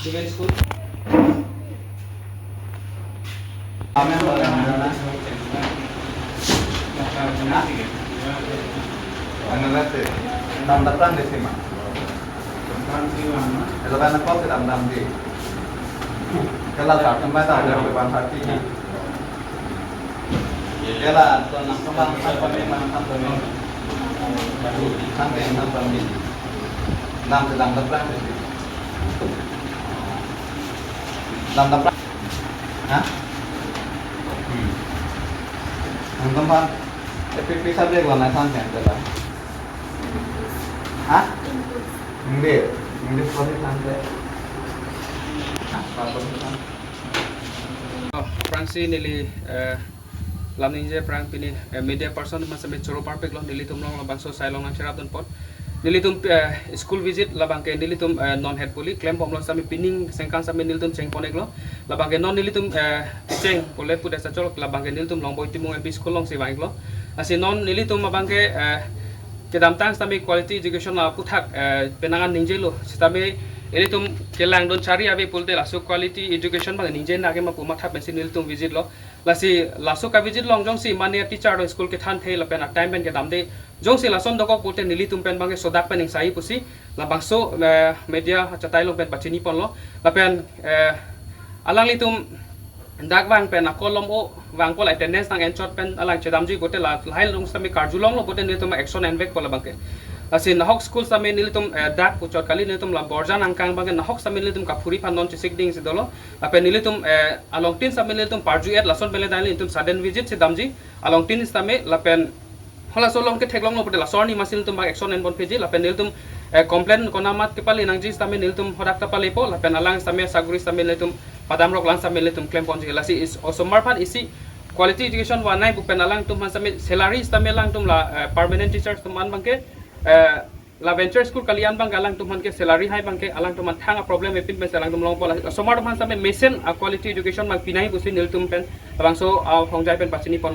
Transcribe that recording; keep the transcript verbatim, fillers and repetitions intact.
Student school. Amen, Lord, amen, Lord. Amen, Lord. Dam dapran desi ma. Elo kan kok dam dam di. Kala sa tempat ada one thirty. Kala to nang kembang sampai memang sampai memang. Sampai sampai memang. Dam sedang dapran desi. Dam dapran. Ha? Hmm. Nangtum aphan, eh, pi, pi subject lo nangthan pen, tela? Ha? English. English ko ni than pe. Ha? Apa ko ni than? Oh, aphrangsi neli, eh, lam ningje aphrang pini, eh, media person atum sitame choro parpiklo, nelitum along labangso asai along nangcherapdun pon. Nelitum, eh, school visit labangke nelitum, eh, non het puli klembomlo sitame pining sengkang sitame nelitum chengpon-iklo. Labangke non nelitum, eh, cheng pule pudet sachol labangke nelitum Longboi Timung M P school alongsi vang-iklo. Lasi non nelitum abangke, eh, kedamtang sitame quality education la aphuthak, eh, penang an ningjelo. Sitame ilitum kelangdun chari ave pulote laso quality education abang ningje nangke ma pu matha pensi nelitum visit lo. Lasi laso ka-visit along jongsi mane teacher do school kethan the lapen a-time pen kedam de, jongsi lason dokok pulote nelitum pen abangke sodak pen ingsai pusi labangso, eh, media achatai along pen pachini ponlo. Lapen, eh, alanglitum dak vang pen akolom o vang pol attendance nang enchot pen alang chedamji pulote la lahai along sitame karjulonglo pulote nelitum action envek pol abangke. Lasi nahok school sitame nelitum, eh, dak puchot kali, nelitum la borjan angkang abangke nahok sitame nelitum kaphuri aphan non chesik dingsi dolo. Lapen nelitum, eh, alongtin sitame nelitum parju-et lason pen le dang nelitum sudden visit si damji alongtin sitame lapen halaso along ketheklonglo pulote laso arni masi nelitum abang action enpon piji lapen nelitum, eh, complaint konat ma kepale nangji sitame nelitum hadak ta palepo lapen alang sitame saguri sitame nelitum padamrok lang sitame nelitum klemponji. Lasi is osomar aphan isi quality education vannei pu pen alangtum aphan sitame salary sitame alangtum la, eh, permanent teachers atum an abangke, eh, la venture school kali an abangke alangtum aphan ke salary hai abangke alangtum aphan thang a-problem epin pensi alangtum longpo, la osomar atum aphan sitame mesen a-quality education abang pinei pusi nelitum pen labangso ahongjai pen pachini pon.